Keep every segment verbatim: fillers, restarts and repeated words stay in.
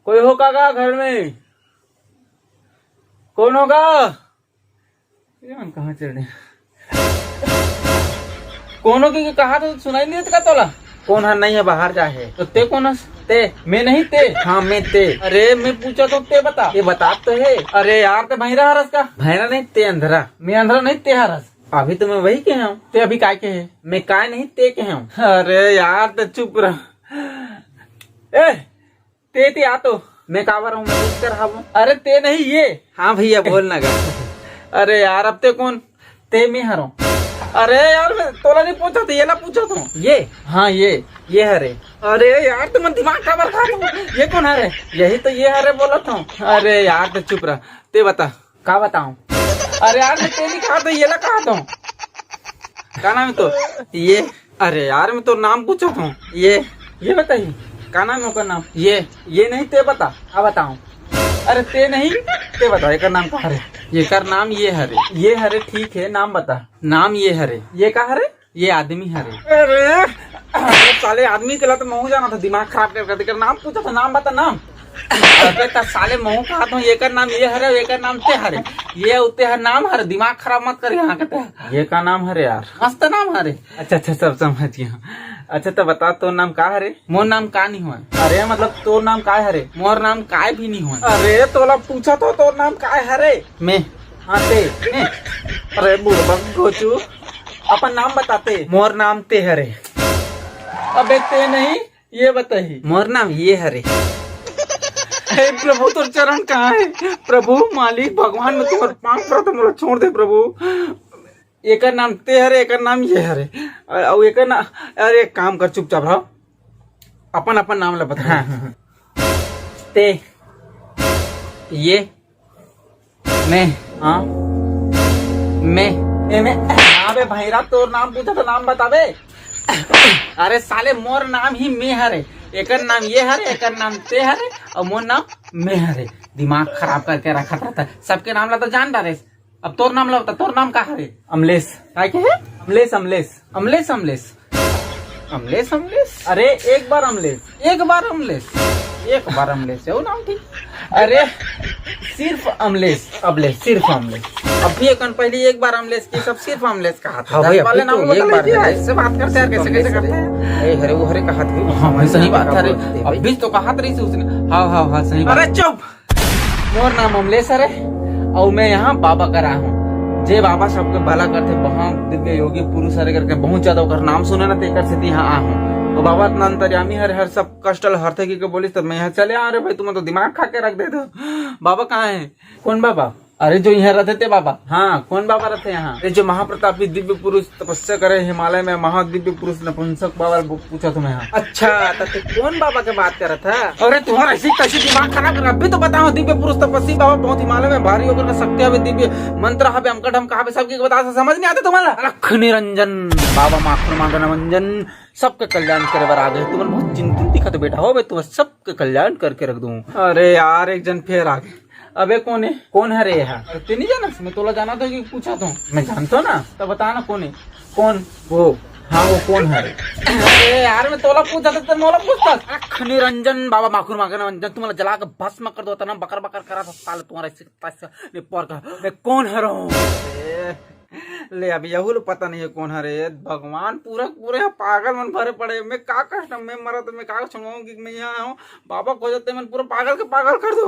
कोई हो का गा घर में? कोन हो गा? ये मन कहाँ चढ़े? कोनो के कहा तो सुनाई नहीं देता का तोला? कोन हर नहीं है, बाहर जा है। तो ते कोन हस? ते। मैं नहीं ते। हाँ, मैं ते। अरे, मैं पूछा तो ते बता। ये बता तो है। अरे यार, ते भैरा हरस का? भैरा नहीं, ते अंधरा। मैं अंधरा नहीं, ते हरस। अभी तो मैं वही कहे हूँ। ते अभी काय कहे? मैं काय नहीं, ते कहे हूँ। अरे यार, ते चुप रह। ए, ते, ते आ तो। मैं काबर हूँ, मैं पूछ कर हूँ। अरे ते नहीं, ये। हाँ भैया, बोल ना गा। अरे यार, अब ते कोन? ते मैं हरों। अरे यार, मैं तोला नहीं पूछा था, ये ला पूछा था। ये? हाँ, ये। ये हरे। अरे यार, तुम दिमाग काबर खा तुम? ये कोन हरे? यही तो ये हरे बोला था। अरे यार, ते चुप रह। ते बता। का बताऊं? अरे यार, मैं तेरी कहा तो ये ला कहा तो। का नाम है तो? ये। अरे यार, मैं तो नाम पूछा था। ये। ये बताइए। का नाम है ओकर नाम? ये। ये नहीं, ते बता। का बताऊं? अरे ते नहीं, ते बता, एकर नाम का हरे? एकर नाम ये हरे। ये हरे, ठीक है, नाम बता। नाम ये हरे। ये का हरे? ये आदमी हरे। अरे, अरे साले, आदमी के ला तो महू जाना था, दिमाग खराब कर कर। एकर नाम पूछा था, नाम बता, नाम। अबे त साले, महू कहा था, एकर नाम ये हरे, एकर नाम ते हरे। ये अउ ते हर नाम हरे, दिमाग खराब मत कर यहाँ के ते। ये का नाम हरे यार? मस्त नाम हरे। अच्छा, अच्छा, सब समझ गया। अच्छा, तो बता, तोर नाम का हरे? मोर नाम का नहीं होय? अरे, मतलब, तोर नाम का हरे? मोर नाम काय भी नहीं होय। अरे, तोला पूछा तो, तोर नाम का हरे? मैं। हाँ, ते। मैं। अरे, बुड़बक घोचू, अपन नाम बता ते। मोर नाम ते हरे। अबे, ते नहीं, ये बताही। मोर नाम ये हरे। हे प्रभु, तोर चरण कहाँ है? प्रभु, मालिक, भगवान, मैं तुम्हारे पाँव पड़त हूँ, मोला छोड़ दे प्रभु। एकर नाम ते हरे, एकर नाम ये हरे। अ-, अउ एकर ना-, अरे, एक काम कर, चुपचाप रह, अपन अपन नाम ला बता। हाँ, हाँ, हाँ। ते, ये, मैं। हाँ। मैं। ए, मैं। हाँ बे भैरा, तोर नाम पूछा तो नाम बताबे। अरे साले, मोर नाम ही मैं हरे। एकर नाम ये हरे, एकर नाम ते हरे, अउ मोर नाम मैं हरे। दिमाग खराब करके रखत रहता है। सबके नाम ला तो जान डारेस। अब तोर नाम ला बता, तोर नाम का हरे? अमलेश। काय के है? अमलेश, अमलेश। अमलेश, अमलेश। अमलेश, अमलेश। अरे, एक बार अमलेश। एक बार अमलेश। एक बार अमलेश, वो नाम ठीक। अरे, सिर्फ अमलेश, अमलेश, सिर्फ अमलेश। अभी एकन पहले एक बार अमलेश की, सब सिर्फ अमलेश कहा था। हाँ भाई, दस वाले अभी नाम तो बता एक बार लीजिए, अमलेश। ऐसे बात करते यार, कैसे, कैसे अमलेश करते हैं? ए, हरे, वो हरे कहा था, हाँ, भाई, सही बात है, अरे, बोलते हैं भाई। अभी तो कहा था रही उसने। हाँ, हाँ, हाँ, सही बात। अरे, चुप। मोर नाम अमलेश हरे, अउ मैं यहाँ बाबा करा हूँ। जे बाबा सबके भला करथे, बहुत दिव्य योगी पुरुष हरे करके बहुत ज्यादा ओकर नाम सुने ना, तेकर सेती यहाँ आ हूँ। अउ बाबा इतना अंतर्यामी हरे, हर सब कष्ट ल हरथे कहिके बोलिस, त मैं यहाँ चले आ रे भाई, तुमन तो दिमाग खा के रख देते हो। बाबा कहाँ है? कौन बाबा? अरे, जो यहाँ रहते थे बाबा। हाँ, कौन बाबा रहते यहाँ? अरे, जो महाप्रतापी दिव्य पुरुष तपस्या करे हिमालय में, महादिव्य पुरुष नपुंसक बाबा ल पूछा तुम्हें यहाँ। अच्छा, तो तू कौन बाबा के बात करत है? अरे, तुम्हारा ऐसी कैसी दिमाग खराब कर, अभी तो बताओ, दिव्य पुरुष तपस्वी बाबा बहुत हिमालय में भारी होकर का शक्ति हवे, दिव्य मंत्र हवे, हमका ढमका हवे, सबके बता, समझ नहीं आते तुम्हारा? लख निरंजन बाबा माखन मांगन मंजन, सबके कल्याण करे बर आ गए। तुमन बहुत चिंतित दिखत बेटा हो बे, तुम सबके कल्याण करके रख दूं। अरे यार, एक जन फेर आ गए। अबे कौन है? कौन है रे यहाँ? अरे ते नहीं जाना, मैं तोला जाना था कि पूछा था। मैं जानता ना। तो बता ना कौन है? कौन? वो। हाँ, वो कौन है रे? अरे यार, मैं तोला पूछा था, तो मोला पूछता। अख निरंजन बाबा माखुर माखन मंजन, तुम्हारा जला के भस्म कर दो, तना बकर बकर करा था साले तुम्हारा, इससे तस ने पर का। मैं कौन है रहूं? ले, अब यहू लो पता नहीं है कौन हरे। भगवान, पूरा पूरे पागल मन भरे पड़े। मैं का कष्ट, मैं मरा तो मैं का सुनाऊं कि मैं यहाँ आया हूँ, बाबा खोजते मन पूरा पागल के पागल कर दो।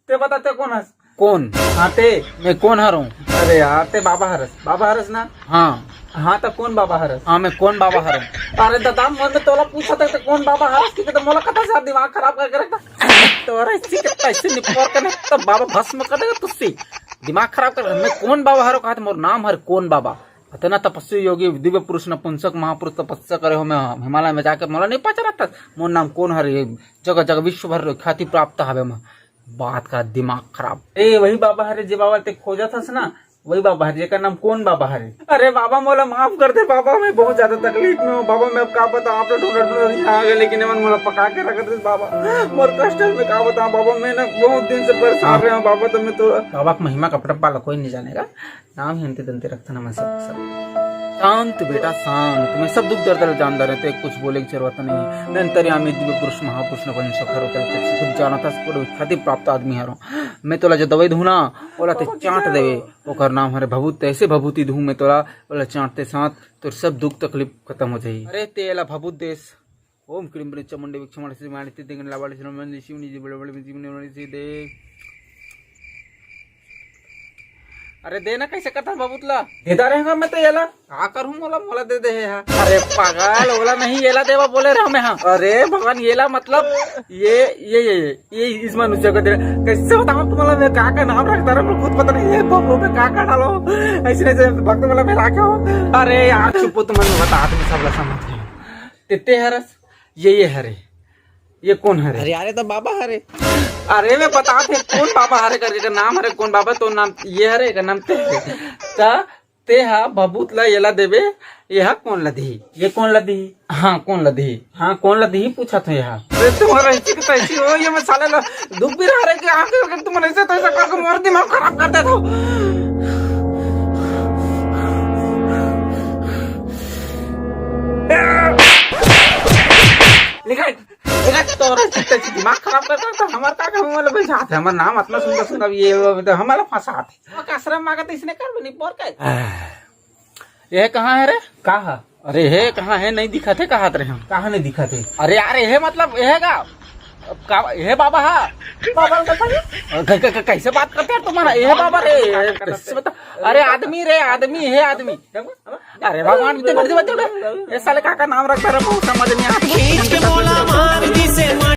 ते बता, ते कौन हस? कौन? हाँ, ते। मैं कौन हरऊं? अरे यार, ते बाबा हरस, बाबा हरस ना? हाँ। हाँ, तो कौन बाबा हरस? हाँ, मैं कौन बाबा हरऊं? अरे दादा, मन में तोला पूछा था, तो कौन बाबा हरस? क्योंकि तो मोला कथा से दिमाग खराब करके रखता। तोरा इसी के पैसे निपोर के ना, तो बाबा भस्म कर देगा तुझसे। दिमाग खराब कर, मैं कौन बाबा हरो कहा था, मोर नाम हर कौन बाबा। इतना तपस्वी योगी दिव्य पुरुष नपुंसक महापुरुष तपस्या करे हो, मैं हिमालय में जाके मोला नहीं पहचानता। मोर नाम कौन हर, ये जगह जगह विश्व भर ख्याति प्राप्त हवे। मैं बात का दिमाग खराब। ए, वही बाबा हरे जे बाबा ते खोजत हस ना, वही बाबा हरे, जेकर नाम कौन बाबा हरे? अरे बाबा, मोला माफ कर दे बाबा, मैं बहुत ज्यादा तकलीफ में हूँ बाबा। मैं अब का बताऊँ, आप लोग ढूंढत ढूंढत यहाँ आ गए, लेकिन एमन मोला पका के रख दे बाबा। मोर कष्ट है, मैं का बताऊँ बाबा, मैं ना बहुत दिन से परेशान हाँ। रहे हूँ बाबा, तो मैं तो बाबा के महिमा का पटप्पा ला कोई नहीं जानेगा। नाम ही अंते तंते रखता ना मैं सब, सब। शांत बेटा, शांत। मैं सब दुख दर्द ल जानत हंव, तें कुछ बोले के जरूरत नहीं। मैं अंतर्यामी दिव्य पुरुष महापुरुष नपंसक हरंव, तेला तें खुद जानत हस, पूरा विख्याति प्राप्त आदमी हरंव। मैं तोला जो दवाई दूहूं ना, ओला तें चांट देबे, ओकर नाम हरे भभूत। अइसे भभूति दूहूं मैं तोला, ओला चांटते साथ तोर सब दुख तकलीफ खतम हो जाही। अरे तें एला भभूत देस। ओम क्रीम ब्रीम चामुंडे विक्ष माणसी माणसी देंगन लावाली श्रमण शिवनी जी बड़े बड़े जीवनी माणसी दे। अरे दे ना, कइसे करथस भभूत ला? देता रहेंव मैं तो एला। का करहूं, मोला, मोला दे दे हे हा। अरे पागल, ओला नहीं, एला देवा बोले रहेंव मैं हा। अरे भगवान, एला मतलब ये, ये, ये, ये, ये इस मनुष्य को दे। कइसे बतावंव तुम्हारा मैं का का नाम रखता रहा, मैं खुद पता नहीं ये भभूत में का का डालो। अइसे नहीं भक्त वाला मैं रखे हो। अरे यार चुप हो, तुम्हारा बता, आदमी सब ला समझ गए। तें, तें हरस, ये, ये हरे, ये कोन हरे? अरे, अरे, तो बाबा हरे। अरे, मैं बतात हंव, कोन बाबा हरे करके, एकर नाम हरे कोन बाबा, तोर नाम ये हरे, एकर नाम तें हरे। त तें हा भभूत ला एला देबे, ये हा कोन ला दिही? ये कोन ला दिही? हाँ, कोन ला दिही? हाँ, कोन ला दिही, पूछत हंव ये हा। अरे, तुम्हारा ऐसी की तैसी हो, ये मैं साले ला दुख भी रहा रहे कि आके, आके तुम ऐसे तैसा करके मोर दिमाग खराब कर देता हो। निकल, निकल, तोर चित्त से दिमाग खराब कर, कर, कर, हमार का काम वाला भाई साथ है, हमार नाम अतना सुंदर सुंदर, ये वो तो हमारा फंसा है। वो का आश्रम मांगत इसने कर भी नहीं, बोल के। ये कहाँ है रे? कहाँ? अरे हे कहाँ है, नहीं दिखत हे, कहात रहे हम। कहाँ नहीं दिखत हे? अरे यार, ये मतलब, ये का, का, ये बाबा हा। बाबा का भाई? क-, क-, क-, कैसे बात करते यार तुम्हारा? ये बाबा रे, कैसे बता? अरे आदमी रे, आदमी है, आदमी। अरे भगवान, बीते कर दे बच्चों ने। ये साले का, का नाम रखता रहा, बहुत समझ नहीं आता। खींच के बोला मार दी से